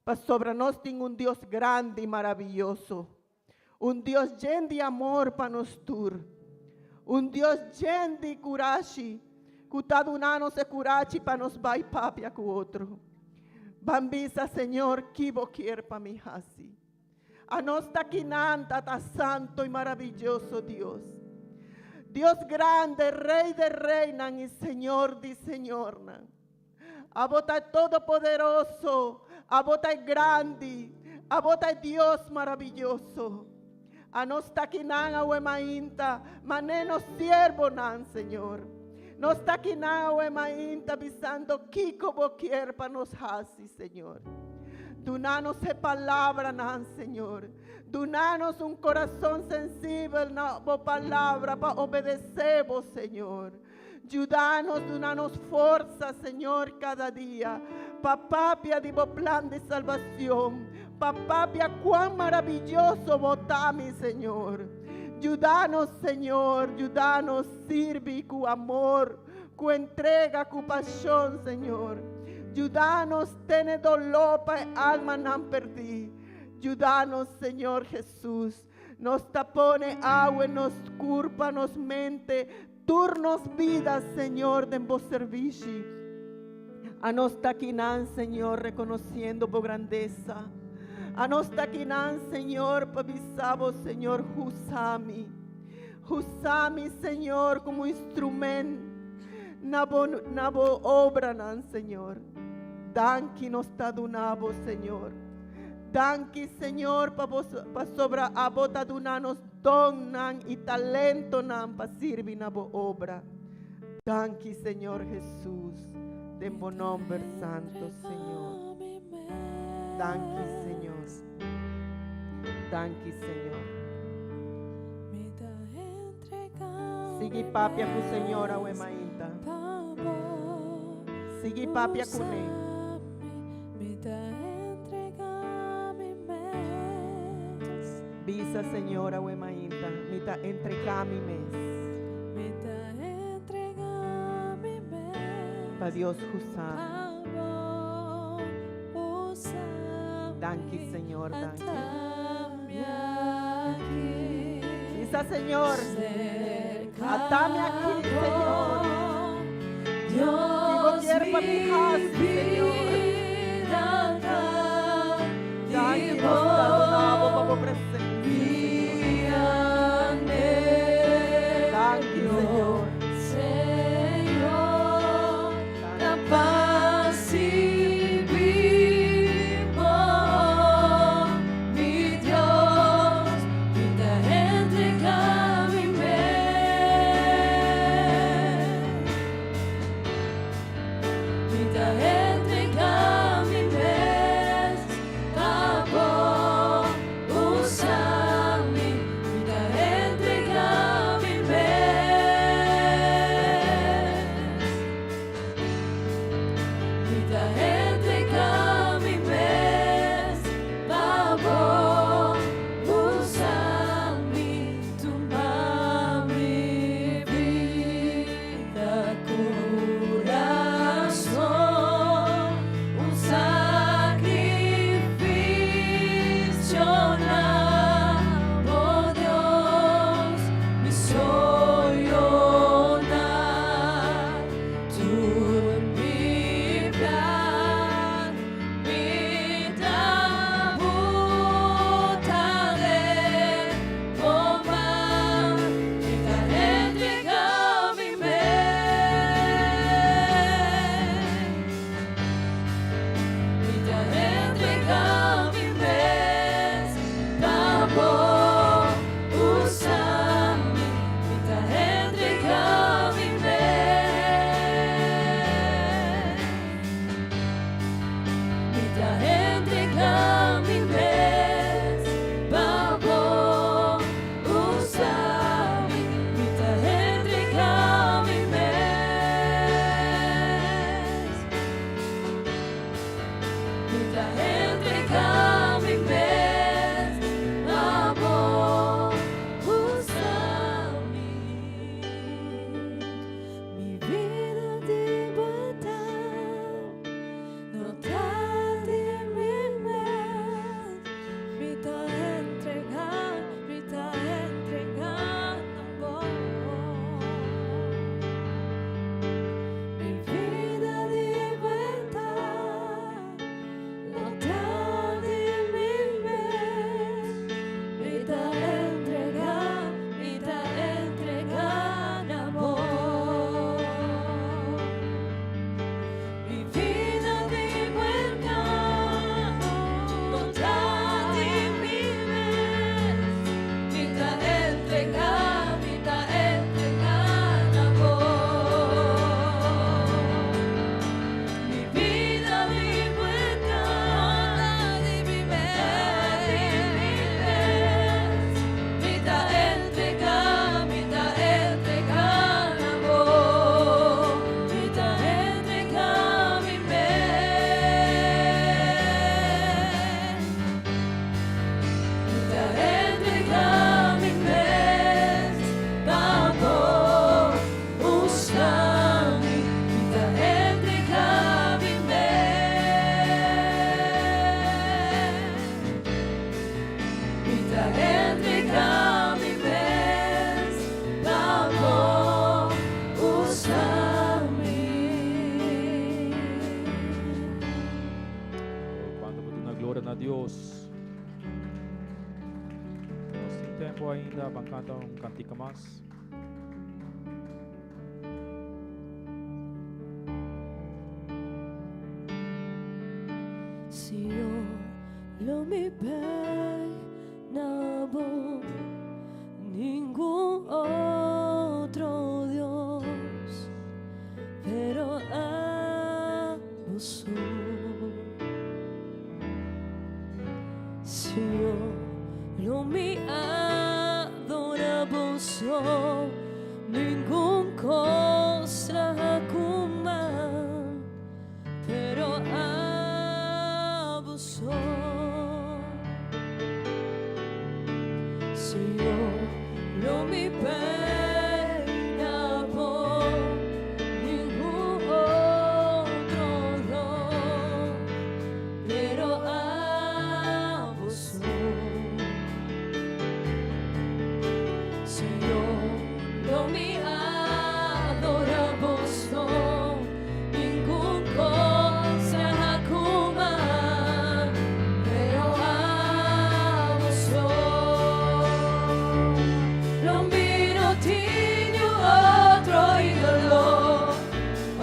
pasobra nos tin un Dios grandi i maraviyoso, un Dios yen di amor pa nos tur, un Dios yen di kurashi ku ta duna nos e kurashi pa nos bai papia ku otro. Ban bisa, Señor, ki bo kier pa mi hasi? Anos ta kinan, Tata Santo i Maraviyoso Dios. Dios grande, Rey de reynan i Señor di señornan. Abo ta e Todopoderoso, abo ta e grandi, abo ta e Dios maraviyoso. Anos ta kinan awe mainta, mané nos siervonan, Señor. Nos ta kinan awe mainta bisando kiko bo kier pa nos hasi, Señor. Duna nos e palabranan, Señor. Duna nos un corazon sensibel na bo palabra pa obedece bo, Señor. Yuda nos, duna nos forsa, Señor, cada dia pa papia di bo plan di salbacion. Pa papia cuan maravilloso Bo ta, mi Señor. Yuda nos, Señor, yuda nos sirbi cu amor, cu entrega, cu pasion, Señor. Yuda nos tene dolor pa e almanan perdi. Yuda nos, Señor Jesus. Nos ta pone awe nos curpa, nos mente, tur nos bida, Señor, den Bo servishi. Anos ta akinan, Señor, reconociendo Bo grandeza. Anos ta akinan, Señor, pa bisa Bo, Señor, usa mi. Usa mi, Señor, como instrument na Bo, na Bo obranan, Señor. Danki nos ta duna Bo, Señor. Danki, Señor, pa Bo, pasobra Abo ta duna nos donnan y talentonan pa sirbi na Bo obra. Danki, Señor Jesus, den Bo nomber santo, Señor. Danki, Señor. Danki, Señor. Sigui papia cu Señor awe mainta. Sigui papia cu ne. Bisa Señor awe mainta, mi ta entrega mi mes. Pa Dios usa mi. Danki Señor, danki. Bisa Señor, ata mi aki, Señor. Si Bo kier pa mi haci, Señor. Danki nos ta duna Bo pa Bo presencia, Señor. Danki, Señor. Tempu ainda, ban kanta un kantika mas. Señor, lo mi bai na bo, ningun otro Dios, pero abo so. Señor, lo mi adora bo so, ningun kos traha ku man, pero abo so. Señor, lo mi bai na bo, ningun otro Dios, pero abo so. Señor, lo mi adora bo so, ningun kos traha ku man, pero abo so. Lo mi no tin otro ídolo,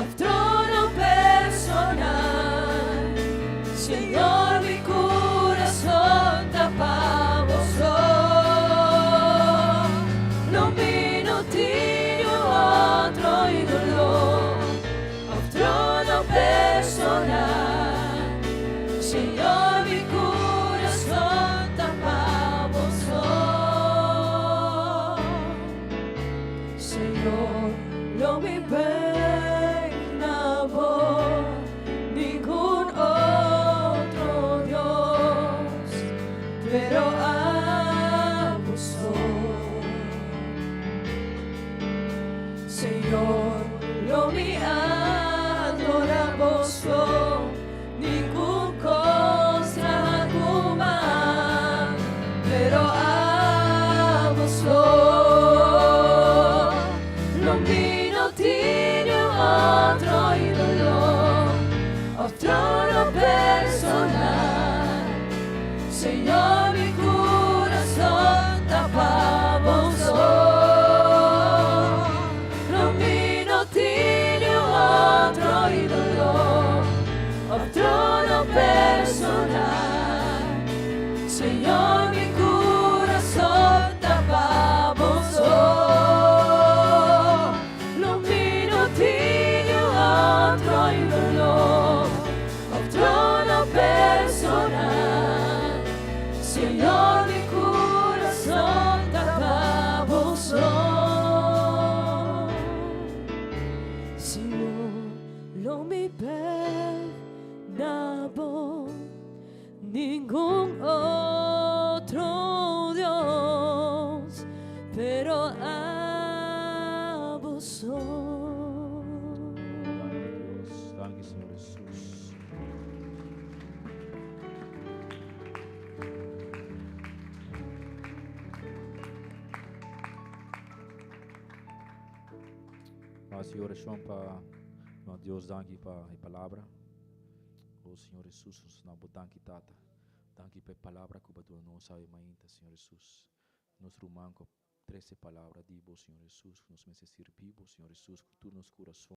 òf trono personal. Señor, mi kurason ta pa bo so. Lo mi no tin otro ídolo, òf trono personal. Señor, mi kurason ta pa bo so. Señor, lo mi bai na bo, ningun otro Dios, pero abo so. Señor, lo mi adora bo so, ningun kos traha ku man, pero abo so. Lo mi no tin otro ídolo, òf trono personal. Señor, mi kurason ta pa bo so. Lo mi no tin otro ídolo, òf trono personal. Señor, mi kurason ta pa bo so. Lo mi no tin otro ídolo, òf trono personal. Señor, mi kurason ta pa bo so. Señor, lo mi bai na bo, ningun otro Dios, pero abo so. Danki Dios, danki Señor Jesus. Hasi orashon pa na Dios danki pa e palabra. O Señor Jesus, nos ta bo danki Tata. Danki pa e palabra ku bo a duna nos awe mainta, Señor Jesus. Nos ruman ku a trese palabra di bo, Señor Jesus, ku nos mester sirbi bo, Señor Jesus, ku tur nos kurason.